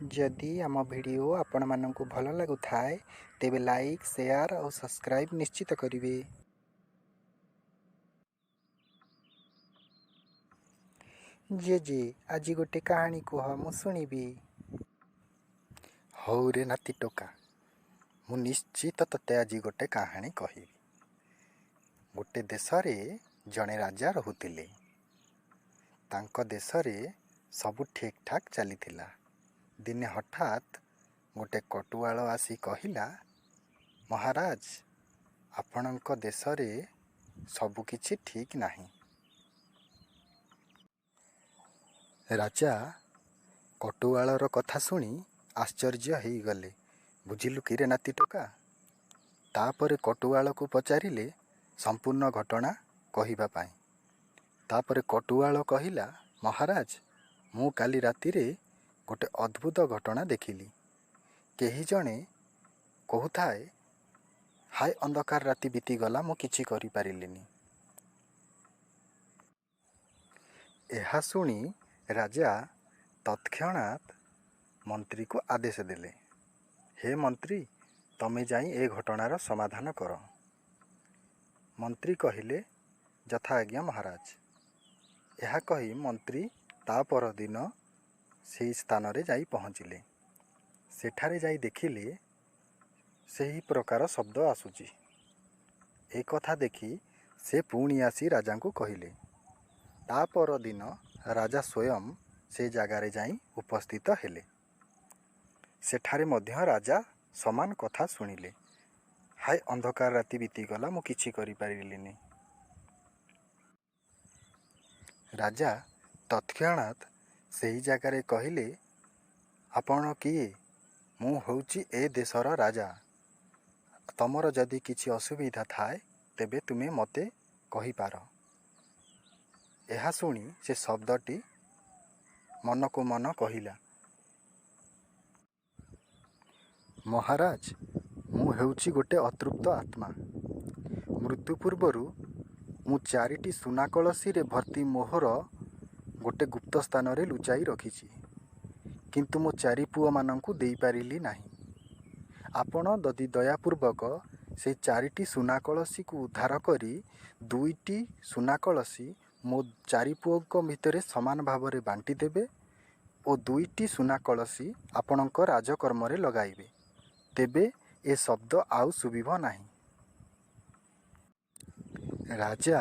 ଯଦି ଆମ ଭିଡ଼ିଓ ଆପଣମାନଙ୍କୁ ଭଲ ଲାଗୁଥାଏ, ତେବେ ଲାଇକ୍, ସେୟାର ଆଉ ସବସ୍କ୍ରାଇବ୍ ନିଶ୍ଚିତ କରିବେ। ଜେଜେ, ଆଜି ଗୋଟେ କାହାଣୀ କୁହ, ମୁଁ ଶୁଣିବି। ହଉରେ ନାତି ଟୋକା, ମୁଁ ନିଶ୍ଚିତ ତୋତେ ଆଜି ଗୋଟେ କାହାଣୀ କହିବି। ଗୋଟେ ଦେଶରେ ଜଣେ ରାଜା ରହୁଥିଲେ। ତାଙ୍କ ଦେଶରେ ସବୁ ଠିକ୍ ଠାକ୍ ଚାଲିଥିଲା। ଦିନେ ହଠାତ୍ ଗୋଟେ କଟୁଆଳ ଆସି କହିଲା, ମହାରାଜ, ଆପଣଙ୍କ ଦେଶରେ ସବୁକିଛି ଠିକ୍ ନାହିଁ। ରାଜା କଟୁଆଳର କଥା ଶୁଣି ଆଶ୍ଚର୍ଯ୍ୟ ହେଇଗଲେ। ବୁଝିଲୁ କିରେ ନାତି ଟୋକା? ତାପରେ କଟୁଆଳକୁ ପଚାରିଲେ ସମ୍ପୂର୍ଣ୍ଣ ଘଟଣା କହିବା ପାଇଁ। ତାପରେ କଟୁଆଳ କହିଲା, ମହାରାଜ, ମୁଁ କାଲି ରାତିରେ ଗୋଟେ ଅଦ୍ଭୁତ ଘଟଣା ଦେଖିଲି। କେହି ଜଣେ କହୁଥାଏ, ହାୟ ଅନ୍ଧକାର ରାତି ବିତିଗଲା, ମୁଁ କିଛି କରିପାରିଲିନି। ଏହା ଶୁଣି ରାଜା ତତ୍କ୍ଷଣାତ୍ ମନ୍ତ୍ରୀକୁ ଆଦେଶ ଦେଲେ, ହେ ମନ୍ତ୍ରୀ, ତମେ ଯାଇ ଏ ଘଟଣାର ସମାଧାନ କର। ମନ୍ତ୍ରୀ କହିଲେ, ଯଥା ଆଜ୍ଞା ମହାରାଜ। ଏହା କହି ମନ୍ତ୍ରୀ ତା ପରଦିନ ସେହି ସ୍ଥାନରେ ଯାଇ ପହଞ୍ଚିଲେ। ସେଠାରେ ଯାଇ ଦେଖିଲେ ସେହି ପ୍ରକାର ଶବ୍ଦ ଆସୁଛି। ଏ କଥା ଦେଖି ସେ ପୁଣି ଆସି ରାଜାଙ୍କୁ କହିଲେ। ତା ପରଦିନ ରାଜା ସ୍ୱୟଂ ସେ ଜାଗାରେ ଯାଇ ଉପସ୍ଥିତ ହେଲେ। ସେଠାରେ ମଧ୍ୟ ରାଜା ସମାନ କଥା ଶୁଣିଲେ, ହାୟ ଅନ୍ଧକାର ରାତି ବିତିଗଲା, ମୁଁ କିଛି କରିପାରିଲିନି। ରାଜା ତତ୍କ୍ଷଣାତ୍ ସେହି ଜାଗାରେ କହିଲେ, ଆପଣ କିଏ? ମୁଁ ହେଉଛି ଏ ଦେଶର ରାଜା। ତମର ଯଦି କିଛି ଅସୁବିଧା ଥାଏ, ତେବେ ତୁମେ ମୋତେ କହିପାର। ଏହା ଶୁଣି ସେ ଶବ୍ଦଟି ମନକୁ ମନ କହିଲା, ମହାରାଜ, ମୁଁ ହେଉଛି ଗୋଟେ ଅତୃପ୍ତ ଆତ୍ମା। ମୃତ୍ୟୁ ପୂର୍ବରୁ ମୁଁ ଚାରିଟି ସୁନା କଳସୀରେ ଭର୍ତ୍ତି ମୋହର ଗୋଟେ ଗୁପ୍ତ ସ୍ଥାନରେ ଲୁଚାଇ ରଖିଛି। କିନ୍ତୁ ମୋ ଚାରି ପୁଅମାନଙ୍କୁ ଦେଇପାରିଲି ନାହିଁ। ଆପଣ ଯଦି ଦୟାପୂର୍ବକ ସେଇ ଚାରିଟି ସୁନା କଳସୀକୁ ଉଦ୍ଧାର କରି ଦୁଇଟି ସୁନା କଳସୀ ମୋ ଚାରି ପୁଅଙ୍କ ଭିତରେ ସମାନ ଭାବରେ ବାଣ୍ଟି ଦେବେ ଓ ଦୁଇଟି ସୁନା କଳସୀ ଆପଣଙ୍କ ରାଜକର୍ମରେ ଲଗାଇବେ, ତେବେ ଏ ଶବ୍ଦ ଆଉ ଶୁଭିବ ନାହିଁ। ରାଜା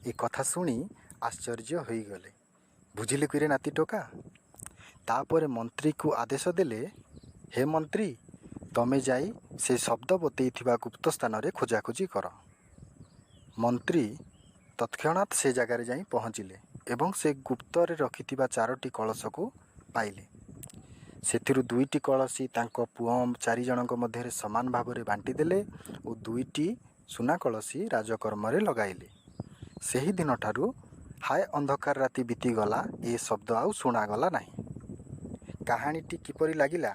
ଏ କଥା ଶୁଣି ଆଶ୍ଚର୍ଯ୍ୟ ହୋଇଗଲେ। ବୁଝିଲୁ କିରେ ନାତି ଟୋକା? ତାପରେ ମନ୍ତ୍ରୀକୁ ଆଦେଶ ଦେଲେ, ହେ ମନ୍ତ୍ରୀ, ତମେ ଯାଇ ସେ ଶବ୍ଦ ବତେଇଥିବା ଗୁପ୍ତ ସ୍ଥାନରେ ଖୋଜାଖୋଜି କର। ମନ୍ତ୍ରୀ ତତ୍କ୍ଷଣାତ୍ ସେ ଜାଗାରେ ଯାଇ ପହଞ୍ଚିଲେ ଏବଂ ସେ ଗୁପ୍ତରେ ରଖିଥିବା ଚାରୋଟି କଳସକୁ ପାଇଲେ। ସେଥିରୁ ଦୁଇଟି କଳସୀ ତାଙ୍କ ପୁଅ ଚାରିଜଣଙ୍କ ମଧ୍ୟରେ ସମାନ ଭାବରେ ବାଣ୍ଟିଦେଲେ ଓ ଦୁଇଟି ସୁନା କଳସୀ ରାଜକର୍ମରେ ଲଗାଇଲେ। ସେହି ଦିନଠାରୁ ହାୟ ଅନ୍ଧକାର ରାତି ବିତିଗଲା, ଏ ଶବ୍ଦ ଆଉ ଶୁଣାଗଲା ନାହିଁ। କାହାଣୀଟି କିପରି ଲାଗିଲା?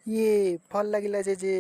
ଇଏ ଭଲ ଲାଗିଲା ଜେଜେ।